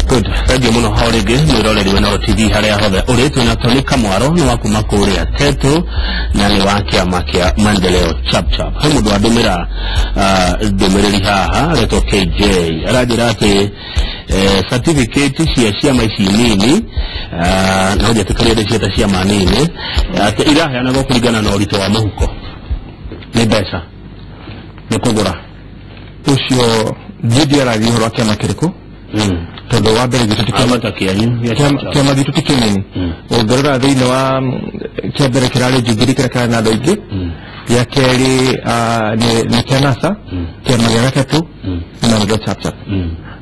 Good. Thank you muno hau rĩngĩ mwĩroreri wa Inooro TV harĩa hothe ũrĩ. Twĩna Tony Kamwaro, nĩ wa kuma kũrĩa Tetu na nĩ wa kĩama kĩa Maendeleo Chap Chap. He mũndũ wandũmĩra ndũmĩrĩri haha aretwo KJ, aranjĩra atĩ certificate cia ciama ici nini, no njĩtĩkĩrie ndĩciĩte ciama nini, atĩ iraheanagwo kũringana na ũritũ wa mũhuko, nĩ mbeca nĩ kũgũra. Ũcio ndiĩ aragia ũhoro wa kĩama kĩrĩkũ, tondũ wa mbere gitũ ti kĩama kĩanyu. Kĩama gitũ ti kĩnini. Ũngĩrora thĩinĩ wa kĩa mbere kĩrarĩ Jubilee, kĩrĩa kĩrarĩ na andũ aingĩ, gĩa kerĩ nĩ kĩa NASA, kĩama gĩa gatatũ na nĩkĩo Chap Chap.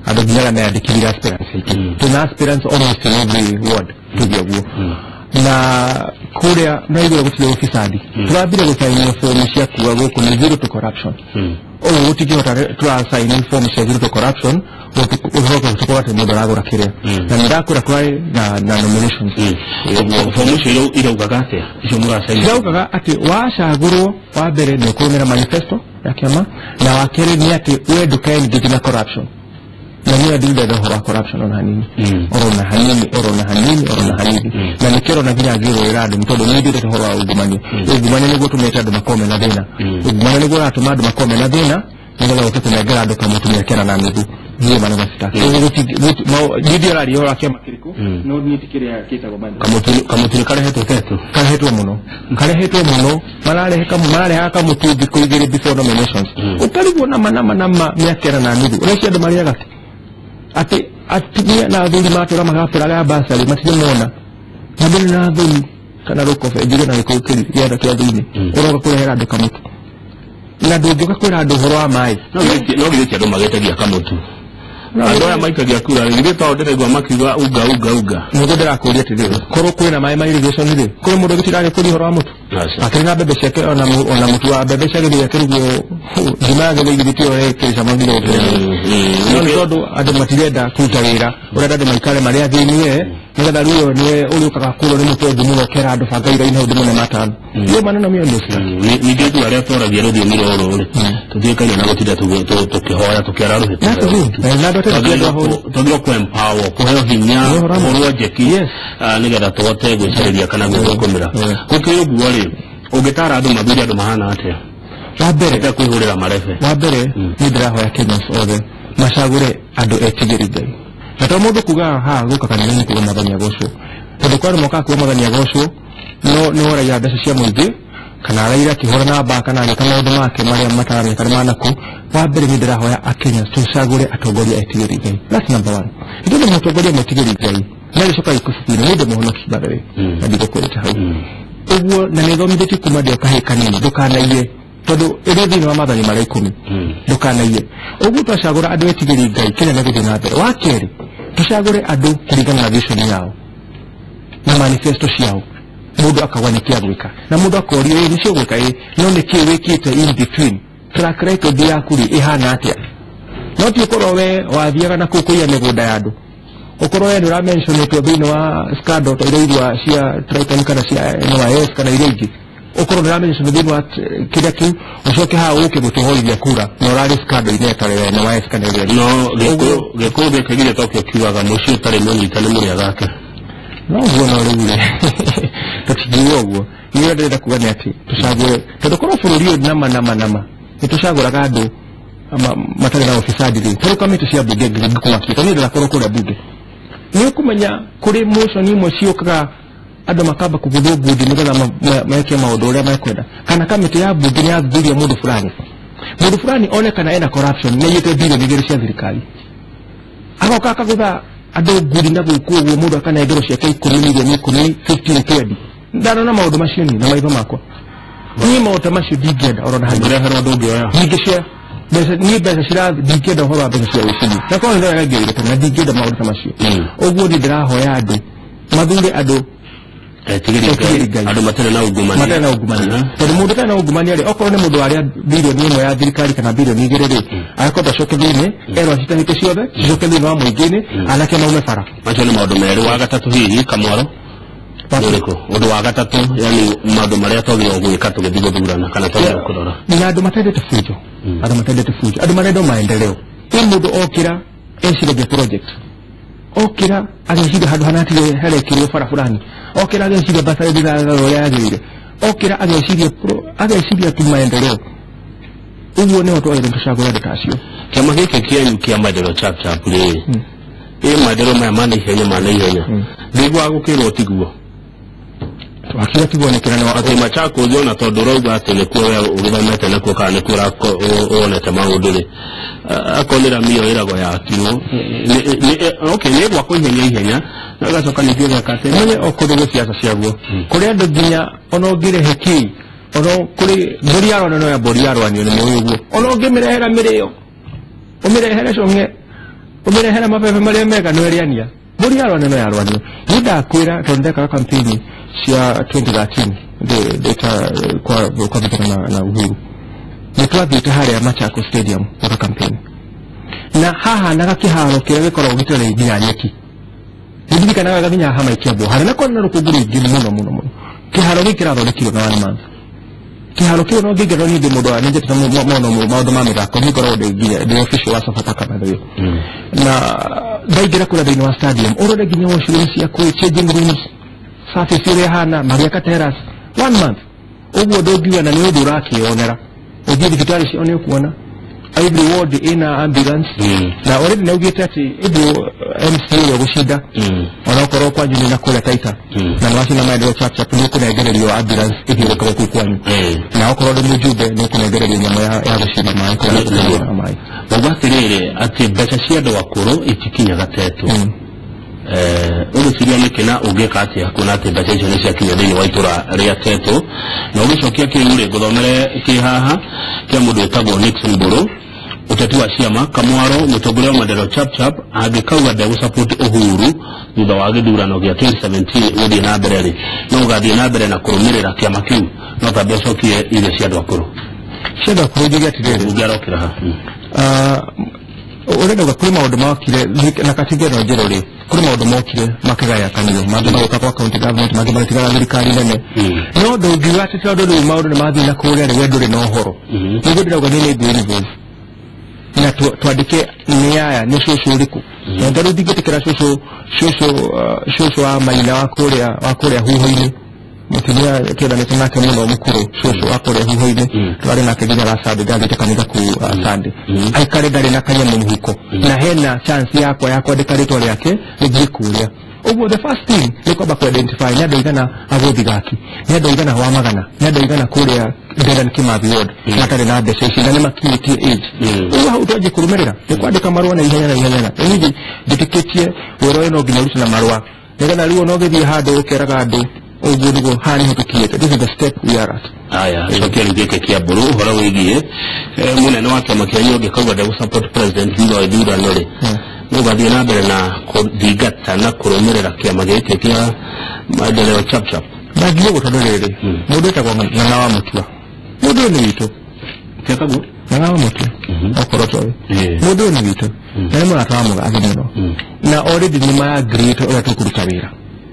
Andũ nginya arĩa meyandĩkithire aspirants aingĩ, twĩna aspirants almost in every ward, tuge ũguo. Na kũrĩa na igũrũ gũtirĩ ũbicadi. Tũrambire gũcainio fomu cia kuga gũkũ nĩ zero to corruption. Ũguo gũtingĩhota tũracaini fomu cia zero to corruption ũcoke gũkorwo atĩ mũndũ aragũra kĩrĩa na nĩ ndakũra kũrarĩ na nominations. Fomu icio iraugaga atĩa, icio mũracaini? Ciraugaga atĩ wacagũrwo, wa mbere nĩ ũkũrũmĩrĩra manifesto ya kĩama, na wa kerĩ nĩ atĩ we ndũkaengage na corruption. Na niĩ ndindenda ũhoro wa corruption ona hanini, oro na hanini, oro na hanini, oro na hanini. Na nĩkĩo ũrona nginya ngĩrũĩra andũ, tondũ niĩ ndindete ũhoro wa ungumania. Ungumania nĩguo ũtũmĩte andũ makorwo mena thĩna. Ungumania nĩguo ũratũma andũ makorwo mena thĩna, nĩgetha ũke kũnengera andũ kamũtu mĩaka ĩna na nuthu. Niĩ maneno sitaki. Ndindi araria ũhoro wa kĩama kĩrĩkũ, no niĩ ti kĩrĩa kĩtagwo Kamũtu nĩ karehetwo Tetu? Karehetwo mũno, karehetwo mũno. Mararehe mararehaga kamũtu thikũ 2 before nominations. Ũkarigwo nama nama nama mĩaka ĩna na nuthu ũreciria andũ marĩaga atĩ atumia na athuri matũra magabũraga basarĩ matirĩ mona na ndũrĩ na thoni kana rũkobe njuge na gĩkũyũ kĩri gĩatha kĩa thĩinĩ ũroka kũrehera andũ kamũtu na ndũngĩũka kwĩra andũ ũhoro wa maĩ. No githĩ ti andũ magĩtagia kamũtu, andũ aya maikagia kura? Githĩ to ndĩraigua makiuga unga unga unga? Nĩguo ndĩrakũria atĩrĩrĩ, korwo kwĩna maĩ ma irrigation rĩ, kũrĩ mũndũ ũgĩtirarĩ kũria ũhoro wa mũtu akĩrĩ na mbembe ciake, ona mũtu wa mbembe cia gĩthĩi akĩrugwo ngima ya gĩthĩi githĩ tiyo ĩkĩrĩ cama nginya gũkĩra? No nĩ tondũ andũ matirenda kũruta wĩra, ũrenda andũ maikare marĩ athĩni we, nĩgetha rĩu ũyũ nĩwe ũrĩũkaga kũrwo nĩ mũtongu mũno ũkera andũ banga iraini hau ndĩmũne matano. Iyo maneno mio ndio sitaki. Ningĩ tu arĩa tũaragia rũthiomi rũrũ rĩ, tũtiĩkaine na gũtinda tũkĩhoya tũkĩara rũhĩ. Twagĩrĩirwo kũ empower, kũheo hinya, kũhũrwo njeki nĩgetha tũhote gwĩcarĩria kana gwĩthũkũmĩra. Gũkĩrĩ ũguo rĩ, ũngĩtara andũ mathure andũ mahana atĩa? Wa mbere kwĩhũrĩra marebe. Wa mbere niĩ ndĩrahoya Kenyans othe macagũre andũ etigĩri Ngai. Na to mũndũ kuga haha gũka kanitha-inĩ kuga Mwathani agocwo, tondũ kwa andũ mokaga kuga Mwathani agocwo no nĩ woragia mbeca cia mũingĩ kana araira akĩhũra namba kana agĩka maũndũ make marĩa mataramenyeka nĩ manakũ. Wa mbere niĩ ndĩrahoya Akenya tũcagũre atongoria etigĩri Ngai. That's number one. Nĩ tondũ mũtongoria mũtigĩri Ngai nĩagĩcoka gĩkubuku-inĩ nĩ ũndũ mũhonoki, by the way, na ndigũkwĩrĩte hau ũguo, na nĩ thomithĩtio kuma ndĩ o kahĩĩ kanini ndũkanaiye, tondũ ĩrĩ thĩinĩ wa maathani marĩa 10, ndũkanaiye. Ũguo twacagũra andũ etigĩri Ngai, Kenya nĩ gũthiĩ na mbere. Wa kerĩ, tũcagũre andũ kũringana na vision yao na manifesto ciao. Mũndũ akauga nĩkĩ agwĩka, na mũndũ akorio ĩ nĩcio gwĩka ĩ no nĩkĩ wĩkĩte in between, track record yaku rĩ ĩhana atĩa? No ti ũkorwo we wathiaga na kũu kũiya mĩgũnda ya andũ, ũkorwo we nĩ ũramentionĩtwo thĩinĩ wa scandal ta iria igua cia Triton kana cia NYS kana iria ingĩ, ũkorwo nĩ ũramentionwo thĩinĩ wa kĩrĩa kĩu, ũcoke haha ũke gũtũhoithia kura na ũrarĩ scandal-inĩ ĩtarĩ ya NYS kana ĩrĩa ĩngĩ. No gĩkũyũ gĩkĩ githĩ tokĩo kiugaga mũciĩ ũtarĩ mũnyite nĩ mũrĩa gake? No ũguo, no rĩu rĩ tũtingiuga ũguo. Niĩ ũrĩa ndĩrenda kuga nĩ atĩ tũcagũre, tondũ korwo bũrũri ũyũ nama nama nama nĩ tũcagũraga andũ matarĩ na ũbicadi rĩ, tarĩu kamĩtĩ cia mbunge ngĩkũmakia, tondũ niĩ ndĩrakorwo kũrĩa mbunge, nĩ ũkũmenya kũrĩ motion imwe ciũkaga andũ makamba kũguthwo ngundi nĩgetha meke maũndũ ũrĩa mekwenda, kana kamĩtĩ ya mbunge nĩ yathuthuria mũndũ fulani, mũndũ fulani onekana ena corruption, nĩ aiyĩte bilioni 2 cia thirikari, agoka akagũtha andũ ngundi na gũkũ ũguo, mũndũ akanengerwo ciake 10, milioni 10, 15, 20. Ndanona maũndũ macio niĩ na maitho makwa. Niĩ maũndũ ta macio ndingĩenda oro na hanini. Ũngĩreherwo ndũngĩoya? Ndingĩcioya mbeca niĩ, mbeca cira ndingĩenda ũhoro wa mbeca cia ũcini, na korwo nĩ ndĩragĩire tene, na ndingĩenda maũndũ ta macio. Ũguo niĩ ndĩrahoya andũ mathure andũ etigĩri etigĩri Ngai. Andũ matarĩ na ungumania. Matarĩ na ungumania, tondũ mũndũ ũtarĩ na ungumania rĩ, okorwo nĩ mũndũ warĩa bilioni 1 ya thirikari kana bilioni 2 rĩ, agakorwo acoke thĩinĩ erwo acitahĩke ciothe cicoke thĩinĩ wa mũingĩ-inĩ, anake maume bara. Macio nĩ maũndũ merĩ. Wa gatatũ hihi, Kamwaro, nĩ ũrĩkũ ũndũ wa gatatũ, yani maũndũ marĩa twagĩrĩirwo gwĩka tũgĩthiĩ gũthurana kana twagĩrĩirwo kũrora? Na andũ matendete fujo, andũ matendete fujo, andũ marenda maendeleo. Ĩ mũndũ okĩra eciragia project. Okĩra ageciria handũ hanatire harekĩrwo bara fulani, okĩra ageciria mbaca ĩthiraga ũrĩa yagĩrĩire, okĩra ageciria tu maendeleo. Ũguo nĩho twagĩrĩire tũcagũre andũ ta acio. Kĩama gĩkĩ kĩanyu kĩa Maendeleo Chap Chap rĩ, ĩ maendeleo maya ma naihenya ma naihenya, ndiguaga gũkĩrwo tiguo Wakiuga tiguo nĩ kĩrano atĩ Machakos ona tondũ ũrauga atĩ nĩkuo we ũgĩthomete nakuo kana nĩkuo wonete maũndũ rĩ, akorwo nĩ rami ĩyo ĩragwo yakirwo okay nĩ gwakwo ihenya ihenya na ĩgacoka ningĩ ĩgeka atĩ Menye o kũndũ gwĩ ciaca ciaguo, kũrĩ andũ nginya ona ũngĩrehe kĩ, ona kũrĩ mbũri yarwana no ya mbũri yarwanio nĩ mũĩ ũguo, ona ũngĩmĩrehera mĩrĩo, ũmĩrehere cong'e, ũmĩrehere mabebe marĩa mega no ĩrĩania, mbũri yarwana no yarwanio. Niĩ ndakwĩra tondũ ndekaga campaign cia 2013 ndĩta kwa vijana na Uhuru, nĩ twathiĩte harĩa Machakos Stadium gwaka campaign, na hahanaga kĩharo kĩrĩa gĩkoragwo gĩtarĩ nginya nyeki. Nĩndirikanaga wega nginya haha maikĩambwo harĩa na kwarĩ na rũkũngũ rũingĩ mũno mũno mũno. Kĩharo gĩkĩ kĩrathondekirwo na 1 month. Kĩharo kĩu no ngĩingĩra niĩ ndĩ mũndũ wa nĩnjĩtĩte mũno maũndũ ma mĩthako, niĩ ngoragwo ndĩ nginya ndĩ official wa Sofapaka by the way. Na ndaingĩra kũrĩa thĩinĩ wa stadium, ũrore nginya washroom cia kwĩ changing rooms, surface ũrĩa ĩhana, magĩaka terrace 1 month. Ũguo ndũngiuga na nĩ ũndũ ũrakĩonera. Ũthiĩ thibitarĩ ciao nĩ ũkuona every ward ĩna ambulance, na already naugĩte atĩ ĩndĩ MCA ũrĩa ũgũcinda onokorwo kwanyu nĩ na kũrĩa Taita na nĩwacinda Maendeleo Chap Chap nĩ ũkũnengererio ambulance ĩthiũrũrũke kũu kwanyu, na okorwo ndĩ mũjumbe nĩ ũkũnengererio nyamũ ya gũcinda maĩ kũrĩa gũteng'era maĩ. Wauga atĩrĩrĩ atĩ mbeca cia andũ akũrũ itikinyaga Tetu, ũgĩciria nĩkĩ na ũngĩka atĩa kuona atĩ mbeca icio nĩ ciakinya thĩinĩ wa itũra rĩa Tetu? Na ũgĩcokia kĩu rĩ, ngũthomere kĩ haha kĩa mũndũ wĩtagwo Nixon Mbũrũ, ũteti wa ciama Kamwaro, mũtongoria wa Maendeleo Chap Chap angĩkauga ndegũsupport Uhuru thutha wa gĩthurano gĩa 2017 gũthiĩ na mbere rĩ, no ũgathiĩ na mbere na kũrũmĩrĩra kĩama kĩu no tambe ũcokie irio cia andũ akũrũ? Cia andũ akũrũ njuge atĩrĩrĩ, ũngĩarokĩra ha ũrenda uga kũrĩ maũndũ mokire na katiba ĩno njerũ rĩ, kũrĩ maũndũ mokire makĩgayakanio, mangĩ magĩũka kwa county government, mangĩ magĩtigara thirikari nene, no ndũngiuga atĩ tondũ rĩu maũndũ nĩ mathiĩ na kũrĩa rĩ, we ndũrĩ na ũhoro. Nĩguo ndĩrauga niĩ nĩ ngwĩ-involve na twandĩke nĩ aya nĩ cũcũ ũrĩkũ, na tondũ ndingĩtĩkĩra cũcũ wa maina wa kũrĩa huho-inĩ, mũtumia twĩranĩte nake mũno mũkũrũ, cũcũ wa kũrĩa huho-inĩ, twarĩ nake nginya last Sunday, ndathiĩte kanitha kũu Sunday, aikare ndarĩ na kanyamũ mũhuko, na hena chance yakwa ya kwandĩka rĩtwa rĩake rĩthiĩ kũrĩa. Ũguo the first thing nĩ kwamba ku-identify nĩ andũ aigana agũthigaki, nĩ andũ aigana wa magana, nĩ andũ aigana kũrĩa Dedan Kimathi ward matarĩ na mbeca ici na nĩ makinyĩtie age. Ũguo hau twanjie kũrũmĩrĩra nĩ kwandĩka marũa na ihenya na ihenya. Niĩ njĩtĩkĩtie wĩra ũyũ no nginya ũrute na marũa, nĩgetha rĩu ona ũgĩthiĩ handũ ũkeraga andũ ũguo nĩguo haha nĩho tũkinyĩte. This is the step we are at. Aya, cokia rĩu gĩkĩ kĩa Mbũrũ ũhoro wĩgiĩ mũnene wa kĩama kĩanyu ũngĩkauga ndegũ-support president thutha wa ithurano rĩ, no ũgathiĩ na mbere na kũthingata na kũrũmĩrĩra kĩama gĩkĩ kĩa Maendeleo Chap Chap? Ndangiuga ũguo tondũ rĩrĩ, mũndũ wĩtagwo Ng'ang'a wa Mũtua, mũndũ ũyũ nĩ witũ. Kĩetagwo? Ng'ang'a wa Mũtua, okorwo toĩ, mũndũ ũyũ nĩ witũ na nĩ mũrata wa mũgathĩ mũno, na already nĩ ma-agree-ĩte ũrĩa tũkũruta wĩra,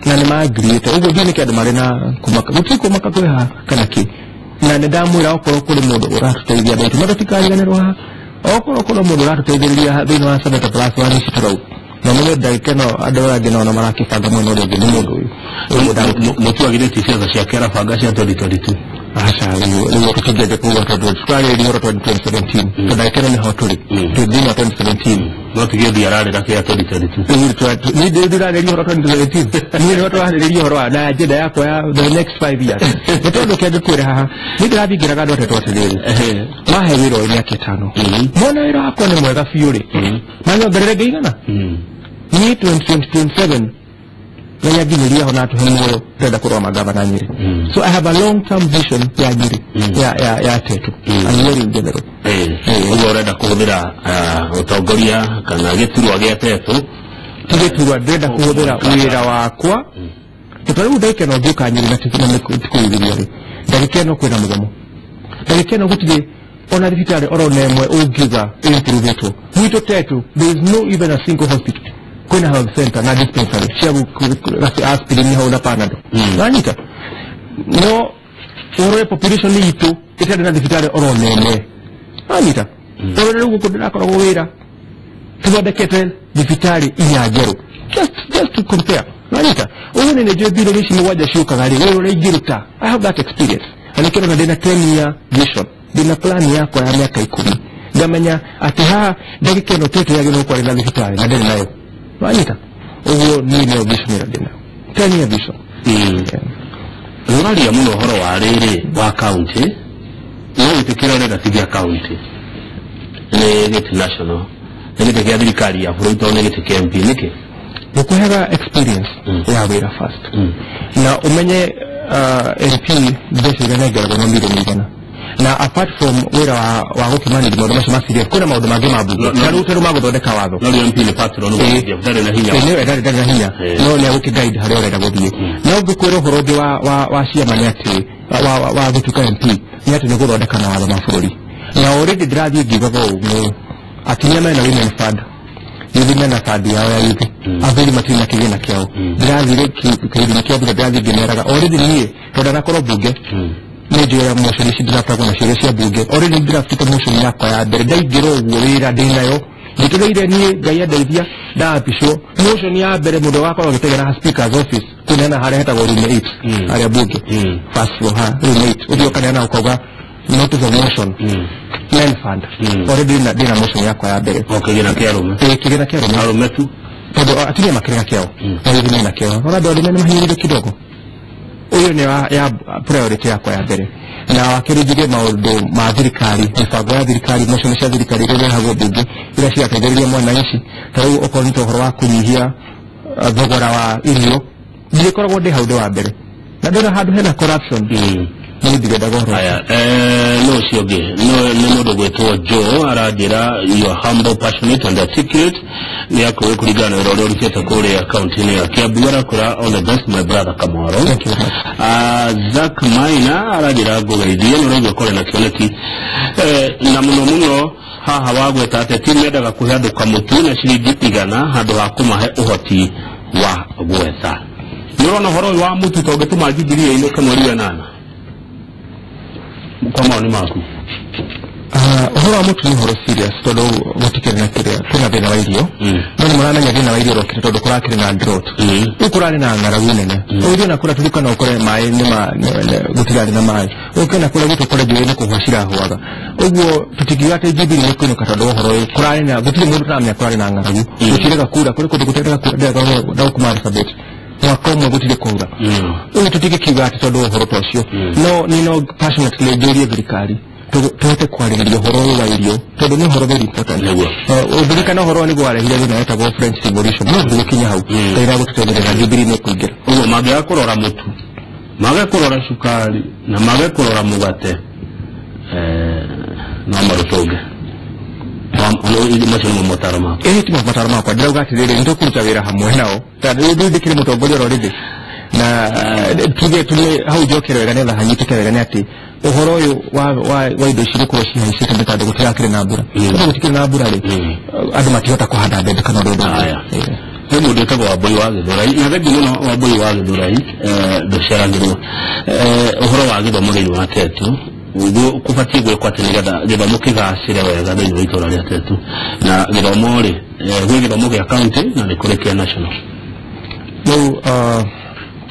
na nĩ ma-agree-ĩte ũguo ndiũĩ nĩkĩ andũ marĩ na kũmaka, gũtirĩ kũmaka kwĩ haha kana kĩ. Na nĩ ndamwĩra okorwo kũrĩ mũndũ ũratũteithia andũ aitũ matũtikariganĩrwo haha, okorwo kũrĩ mũndũ ũratũteithĩrĩria thĩinĩ wa 70 plus 1 ici tũrauga, na nĩ ndagĩka ĩno andũ arĩa angĩ nao marakĩbanga mwena ũrĩa ũngĩ nĩ mũndũ ũyũ. Mũtua githĩ ti ciaca ciake arabanga cia 2022? Aca, rĩu tũtingĩanjia kuuga tondũ tũrarĩrĩria ũhoro 2017, tondũ ndagĩka ĩno nĩho tũrĩ, twĩ thĩinĩ wa 2017. No ti gĩthiĩ ararĩra kĩa 2022. Niĩ ndĩrarĩrĩria ũhoro 2017, niĩ nĩho tũrarĩrĩria ũhoro wa na agenda yakwa ya the next 5 years. Nĩ tondũ kĩangĩ kwĩra haha, niĩ ndĩrathiĩ ngĩraga andũ atatũ atĩrĩrĩ, mahe wĩra ũyũ mĩaka 5, mona wĩra wakwa nĩ mwega biũ rĩ, manyongerere ngĩigana niĩ 2027 menya nginyĩria ho na atũhe muoyo ndĩrenda kũrũgama gavana Nyĩrĩ. So I have a long term vision ya Nyĩrĩ, ya Tetu and Nyeri in general. Ũguo ũrenda kũhũthĩra ũtongoria kana gĩturwa gĩa Tetu? Ti gĩturwa, ndĩrenda kũhũthĩra wĩra wakwa. Tondũ rĩu ndagĩka ĩno ngĩũka Nyĩrĩ na tikũithĩria rĩ, ndagĩka ĩno kwĩna mũgomo, ndagĩka ĩno gũtirĩ ona thibitarĩ oro na ĩmwe ũngiuga ĩimprove-ĩtwo. Gwitũ Tetu there is no even a single hospital. Kwĩna health center na dispensary cia aspirin hau na Panadol. Wanyita? No ũrore population itũ ĩtarĩ na thibitarĩ oro na ĩmwe. Wanyita? Ũrore rĩu gũkũ ndĩrakoragwo wĩra, tũthondekete thibitarĩ inya njerũ. Just Just to compare. Nanyita ũguo nĩ njũĩ bilioni ici mũgwanja ciũkaga rĩ, wĩra ũrĩa ingĩruta. I have that experience. Na nĩkĩo ndona ndĩna 10 year vision, ndĩna plan yakwa ya mĩaka 10, ngamenya atĩ haha ndagĩka ĩno tete yagĩrĩirwo gũkorwo na thibitarĩ na ndĩrĩ nayo. Wanyita ũguo niĩ nĩyo vision ĩrĩa ndĩnayo, 10 year vision. Ũraria mũno ũhoro wa rĩrĩ wa county, no gĩtĩ kĩrĩa ũrenda ti gĩa county, nĩ gĩtĩ national, nĩ gĩtĩ gĩa thirikari ya bũrũri, tondũ nĩ gĩtĩ kĩa MP. Nĩkĩ? Gũkũheaga experience ya wĩra first, na ũmenye MP mbeca iria nengeragwo no milioni 100, na apart from wĩra wa gũkĩmanage maũndũ macio ma CDF, kwĩna maũndũ mangĩ ma mbunge, ta rĩu ma gũthondeka watho. No rĩu MP nĩ patron wa CDF, ndarĩ na hinya. Nĩ ndarĩ na hinya, no nĩ agũkĩ guide harĩa ũrenda gũthiĩ. No ngũkwĩra ũhoro ũngĩ wa ciama nĩ atĩ wa gũtuĩka MP nĩ atĩ nĩ gũthondeka mawatho ma bũrũri, na already ndĩrathiĩ ngiugaga ũguo, atumia mena women fund, youth mena fund yao ya youth, athuri matirĩ na kĩgĩna kĩao. Ndĩrathire kĩgĩna kĩa mbunge, ndĩrathiĩ ngĩmeraga already niĩ tondũ ndanakorwo mbunge nĩ njũĩ motion ici ndĩrakoragwo nacio cia mbunge. Already ndĩrabuta motion yakwa ya mbere ndaingĩra ũguo wĩra ndĩnayo njĩtĩrĩire niĩ, Ngai andeithia ndapicwo, motion ya mbere mũndũ agakorwo agĩtegera speaker's office kũneana harĩa hetagwo room 8, harĩa mbunge, first floor ha room 8, ũthiĩ ũkaneana ũkauga notice of motion, men fund. Already ndĩna motion yakwa ya mbere. O kĩgĩna kĩa arũme. Ĩ, kĩgĩna kĩa arũme. Arũme tu. Tondũ atumia makĩrĩ na kĩao na youth mena kĩao, ona andũ arũme nĩ mahinyĩrĩirio kidogo. Ũyũ nĩ ya priority yakwa ya mbere. Na wakerĩ njuge maũndũ ma thirikari, mĩbango ya thirikari, motion cia thirikari iria irehagwo mbunge iria cirateithĩrĩria mwananchi, ta rĩu okorwo nĩ ta ũhoro wa kũnyihia thogora wa irio, ndirĩkoragwo ndĩ hau ndĩ wa mbere, na ndona handũ hena corruption niĩ ndirendaga ũhoro ũcio. Aya, no ũcio ũngĩ no nĩ mũndũ gwĩtwo Joe aranjĩra you are humble, passionate and articulate, nĩ akũĩ kũringana na wĩra ũrĩa ũrutĩte kũrĩa kaunti-inĩ ya Kiambu. Arakũra all the best, my brother Kamwaro. Thank you very much. Zack Maina aranjĩra ngũgeithie, nĩ ũraigua kũrĩ na kĩoneki, na mũno mũno haha wagweta ateti mendaga kũhe andũ kamũtu na ciringi 100 handũ ha kũmahe ũhoti wa gwetha. Nĩ ũrona ũhoro ũyũ wa mũtu to ũngĩtũma Jubilee ĩinũke mweri wa 8, kwa maoni maku? Ũhoro wa mũtu nĩ ũhoro serious, tondũ gũtikĩrĩ na kĩrĩa, kwĩna thĩna wa irio. No nĩ mũramenya thĩna wa irio ũrokire tondũ kũrakĩrĩ na drought. Rĩu kũrarĩ na ng'aragu nene. Ũgĩthiĩ na kũrĩa Turkana ũkore maĩ nĩ gũtirarĩ na maĩ, ũke na kũrĩa gwitũ ũkore njũĩ nĩ kũhũa cirahũaga. Ũguo tũtingiuga atĩ Jubilee nĩ kũinũka tondũ wa ũhoro ũyũ kũrarĩ na, gũtirĩ mũndũ ũtaramenya kũrarĩ na ng'aragu. Gũtirĩga kura kũrĩ kũndũ gũtirĩga kura, ndĩrenda Marsabit mwaka ũmwe gũtirĩ kwaura. Ũguo tũtingĩkiuga atĩ tondũ wa ũhoro ta ũcio, no niĩ no passionately njũrie thirikari tũhote kwarĩrĩria ũhoro ũyũ wa irio, tondũ nĩ ũhoro very important. Ũngĩririkana ũhoro ũyũ nĩguo warehire thĩna wetagwo French Revolution, no tũgũkinya hau. Ngai nĩegũtũteithĩrĩria, Jubilee nĩ ĩkũingĩra. Ũguo mangĩaga kũrora mũtu, mage kũrora cukari na mage kũrora mũgate, no marũtũnge. Macio nĩmo motaro makwa. Ĩĩ, ti mataro makwa, ndĩrauga atĩrĩrĩ, nĩ tũkũruta wĩra hamwe nao, tondũ rĩu ndĩkĩrĩ mũtongoria oro rĩthĩ, na tuge hau njokere wega nĩgetha hanyitĩke wega, nĩ atĩ ũhoro ũyũ wa indo ici gũkorwo cihaicĩte nĩ tondũ gũtirakĩrĩ na mbura. Tondũ gũtikĩrĩ na mbura rĩ, andũ matingĩhota kũhanda mbembe kana ũndũ ũngĩ. Aya. He mũndũ wĩtagwo Wambũi wa Gĩthũrai, na thengiũ mũno Wambũi wa Gĩthũrai, ndũceragĩrwo. Ũhoro wa gĩthomo thĩinĩ wa Tetu, kũbatiĩ gwĩkwo atĩ nĩgetha gĩthomo kĩgacĩre wega thĩinĩ wa itũra rĩa Tetu? Na gĩthomo rĩ, gwĩ gĩthomo gĩa county na nĩ kũrĩ kĩa national. Rĩu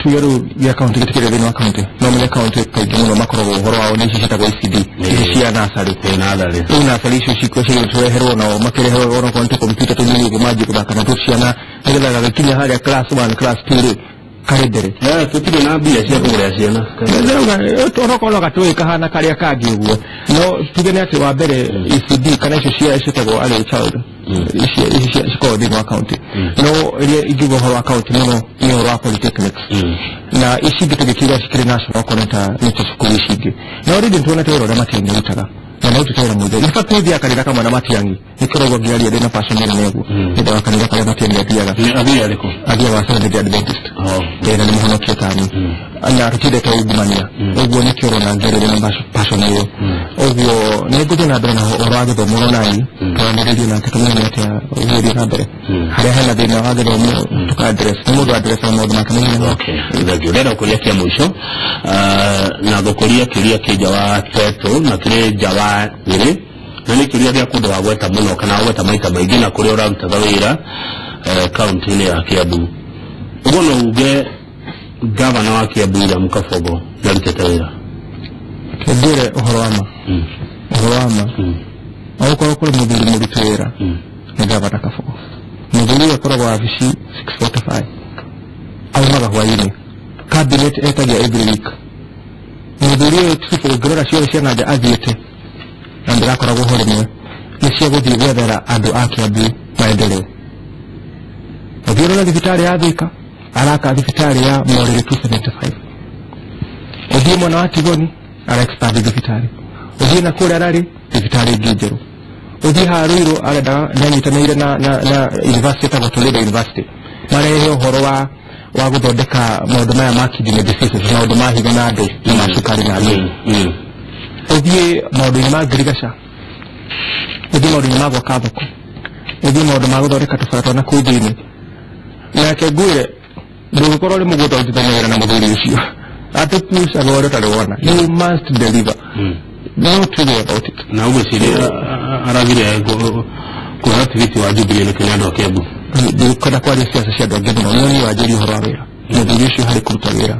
tuge rĩu gĩa county gĩtikĩrĩ thĩinĩ wa county, no menye county kaingĩ mũno makoragwo ũhoro wao nĩ ici ciĩtagwo ECD, ici cia nursery. Ĩ, natharĩ. Rĩu nursery icio cikuo citũreherwo, nao makĩreherwo onokorwo nĩ tũkompiuta tũnini ũguo manjie gũthaka natuo ciana, nĩgetha gagĩkinya harĩa class 1, class 2 rĩ, karĩ mbere. Tũtirĩ na mbia cia kũgũrĩra ciana. Onokorwo no gatũĩ kahana karĩa kangĩ ũguo, no tuge nĩ atĩ wa mbere ECD kana icio cia ciĩtagwo early child, ici cikoragwo thĩinĩ wa county. No iria ingiuga ũhoro wa county mũno nĩ ũhoro wa polytechnics, na ici ingĩ tũngĩkiuga cikĩrĩ national, okorwo nĩ ta nĩ ta cukuru ici ingĩ. Na already nĩtuonete wĩra ũrĩa Matiang'i arutaga, na no ũrutĩte wĩra mũtheru. In fact nĩthiaga kanitha kamwe na Matiang'i, nĩkĩo ũraigua ngĩaria ndĩna passion nene ũguo, nĩ wa kanitha karĩa Matiang'i athiaga. Nĩ athiaga arĩkũ? Athiaga wa Seventh Day Adventist. Oh. Na nĩ mũhonokie tani, na tũtiendete ungumania, ũguo nĩkĩo ũrona ngĩarĩria na passion ĩyo. Ũguo nĩ ngũthiĩ na mbere na ũhoro wa gĩthomo nani twaranĩrĩrie nake tũmenye nĩ atĩa ũgũthiĩ na mbere harĩa hena thĩna wa gĩthomo tũka address, nĩ mũndũ address maũndũ make nĩ. Okay, thank you. Ndĩrenda gũkũria kĩa mũico, na gũkũria kĩũria kĩ nja wa Tetu na kĩrĩ nja wa Nyĩrĩ, na nĩ kĩũria gĩa kũndũ wagweta mũno kana wagweta maita maingĩ na kũrĩa ũrarutaga wĩra, kaunti-inĩ ya Kiambu. Ũguo no uge gavana wa Kiambu William Kabogo ndarutĩte wĩra. Ngwĩre ũhoro wa ma, ũhoro wa ma, okorwo kũrĩ mũthuri mũruti wĩra nĩ gavana Kabogo. Mũthuri ũyũ akoragwo wabici 6:45, aumaga hwainĩ, cabinet etagia every week. Mũthuri ũyũ trip ũngĩrora ciothe cia nanja athiĩte na ndĩrakoragwo ho rĩmwe nĩ cia gũthiĩ gwethera andũ a Kiambu maendeleo. Ũthiĩ ũrore thibitarĩ ya Thika, araka thibitarĩ ya Morĩrĩ 275. Ũthiĩ mwena wa Tigoni, ara expand thibitarĩ. Ũthiĩ na kũrĩa Rari, thibitarĩ ĩngĩ njerũ. Ũthiĩ haha Ruiru, arenda nĩanyitanĩire na university ĩtagwo Toledo University, marehe ũhoro wa gũthondeka maũndũ maya ma kidney diseases, maũndũ ma higo na andũ na ma cukari na andũ. Ũthiĩ maũndũ-inĩ ma ngirigaca, ũthiĩ maũndũ-inĩ ma gwaka thoko, ũthiĩ maũndũ ma gũthondeka tũbara twa nakũu thĩinĩ. Nake ngwĩre ndũngĩkorwo ũrĩ mũgũnda ũrutithania wĩra na mũthuri ũcio atũpucaga ũrĩa ũtarĩ wona. You must deliver, no two way about it. Na ũgwĩciria aragire kuoya tigiti wa Jubilee nĩkĩ nĩ andũ a Kiambu? Ndikwenda kwaria ciaca cia andũ angĩ mũno, no niĩ wanjĩria ũhoro wa wĩra, mũthuri ũcio harĩ kũruta wĩra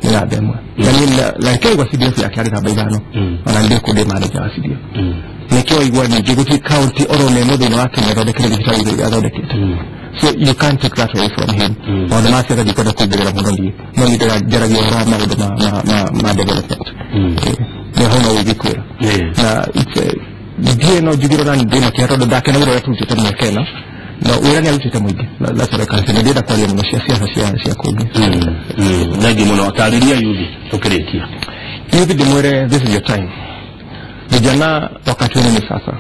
nĩ namba ĩmwe. Na niĩ na nĩkĩo waigua CDF yake arĩ namba 5, ona ndĩ kũ ndĩ manager wa CDF. Nĩkĩo waigua ningĩ gũtirĩ county oro na ĩmwe thĩinĩ wa Kenya ĩthondekire thibitarĩ iria athondekete. So you can't take that away from him. Maũndũ ma ciaca ndikwenda kũingĩrĩra mũno niĩ, no niĩ njaragia ũhoro wa maũndũ ma development. Nĩ hau no ũngĩkwĩra na ndiĩ no njugire ona ndĩna kĩeha tondũ ndakenagĩra ũrĩa tũrutĩte mĩaka ĩno, no wĩra nĩ arutĩte mũingĩ. That's what I can say. Nĩ ndĩrenda kwaria mũno cia siasa cia kũngĩ. Thengi mũno. Tarĩria yuthi tũkĩrĩkia. Youth, ndĩmwĩre this is your time. Vijana, wakati wenu ni sasa,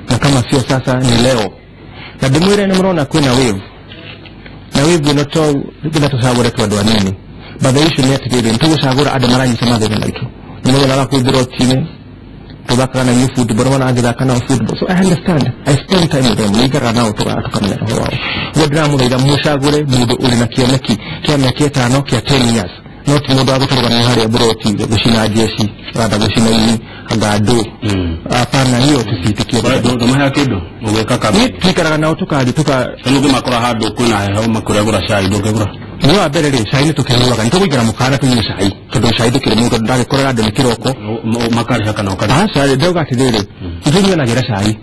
na kama sio sasa ni leo. Na ndĩmwĩre nĩ mũrona kwĩna wave, na wave ĩno to nginya tũcagũre tu andũ anini, but the issue nĩ atĩrĩrĩ, nĩ tũgũcagũra andũ maranyita mathĩna maitũ. Nĩ mũgũraga kwĩ thiroti-inĩ tũthakaga na new football, wana angĩthaka nao football. So I understand, I spend time with them, nĩikaraga nao tũkamenya ũhoro wao. Ũguo ndĩramũthaitha mũcagũre mũndũ ũrĩ na kĩoneki kĩa mĩaka 5, kĩa 10 years, no ti mũndũ wa gũtũrũgamia harĩa mburoti gũcina jeshi randa gũcina ini anga andũ. Hapana, hiyo tusiitikie. Ndũmaheaga kĩndũ ũgĩka Niĩ kambĩ? tuikaraga nao tũkaria tuka Rĩu ũngĩmakora handũ kwĩna heho makũrĩa gũra cai, ndũngĩgũra? Nĩ wa mbere rĩ, cai nĩ tũkĩnyuaga, nĩ tũgũikara mũkana tũnyue cai, tondũ cai ndũkĩrĩ mũndũ ndagĩkorera andũ nĩ kĩroko. Makarĩha kana ũkarĩha? Aca, ndauga atĩrĩrĩ, nĩtũnyuanagĩra cai,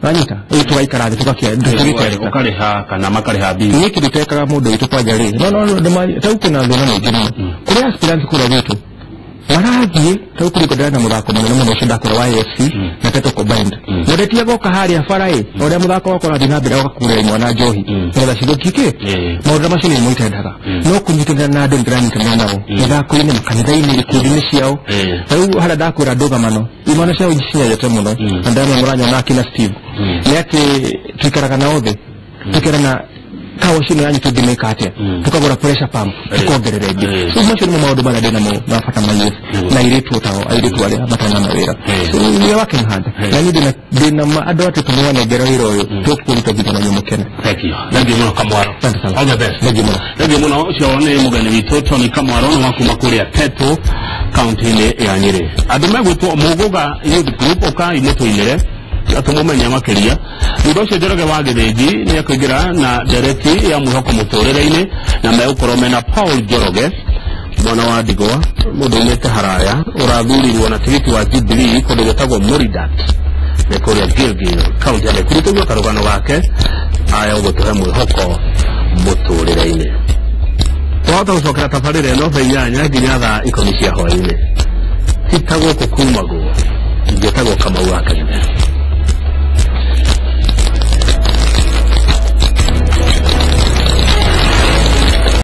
wanyita rĩu tũgaikara thĩ tũgakia tũgĩtereta. Ũkarĩha kana makarĩha mbili? Niĩ kĩndũ tekaga mũndũ witũ kwanja rĩ, no tarĩu kwĩna thĩna mũingĩ mũno kũrĩ aspirants kũrĩa gwitũ marathiĩ. Tarĩu kũrĩ ndĩrenda mũthako mũnene mũno ũcio ndakora wa AFC na Teto combined, mũndũ agoka harĩa bara ĩ o ũrĩa mũthako wakwa ũrathiĩ na mbere agakũgũrĩra imwana njohi nĩgetha cithũkie kĩ. Maũndũ macio nĩ itendaga no kũnyitanĩra na andũ, nĩndĩranyitanĩra nao mĩthako-inĩ, makanitha-inĩ, ikundi-inĩ ciao. Tarĩu harĩa ndakwĩra ndũgamano imwana ciao cinyendete mũno na ndĩramenya mũranyona akina Steve, nĩ atĩ tuikaraga nao thĩ tukerana kawa ĩno yanyu tũngĩmĩka atĩa, tukagũra pressure pump, tukongerera ĩngĩ. So macio nĩmo maũndũ marĩa ndĩnamo ma bata ma youth na airĩtu tao, airĩtu arĩa matarĩ na mawĩra. So we are working hard, na niĩ ndĩna ma andũ atĩ tũmwanengera wĩra ũyũ tũkũruta nginya na mũkene. Thank you. Thank you mũno, Kamwaro. Asante sana. All the best. Thank you mũno. Thank you mũno. Ũcio nĩ mũgeni witũ Tony Kamwaro, nĩ wa kuma kũrĩa Teto, kaunti-inĩ ya Nyĩrĩ. Andũ megwĩtwo Mũgũga Youth Group, ũkai mũtũinĩre atũmũmenye makĩria. Thutha ũcio Njoroge wa Gĩthĩnji nĩ ekũingĩra na ndereti ya mwĩhoko mũtũrĩre-inĩ, na megũkorwo mena Paul Njoroge, mwana wa ndigwa, mũndũ umĩte haraya ũrathurirwo na tigiti wa Jubilee kũndũ gwĩtagwo Muridat, nĩ kũrĩa Gilgil, kaunti ya Nakuru. Tũigue karũgano gake aya ũgũtũhe mwĩhoko mũtũrĩre-inĩ. Twahota gũcokera tabarĩra ĩno thaa 8 nginya thaa 10 cia hwaĩ-inĩ. Ti ta gũkũ kumagwo, ingĩtagwo Kamau wa Kageme.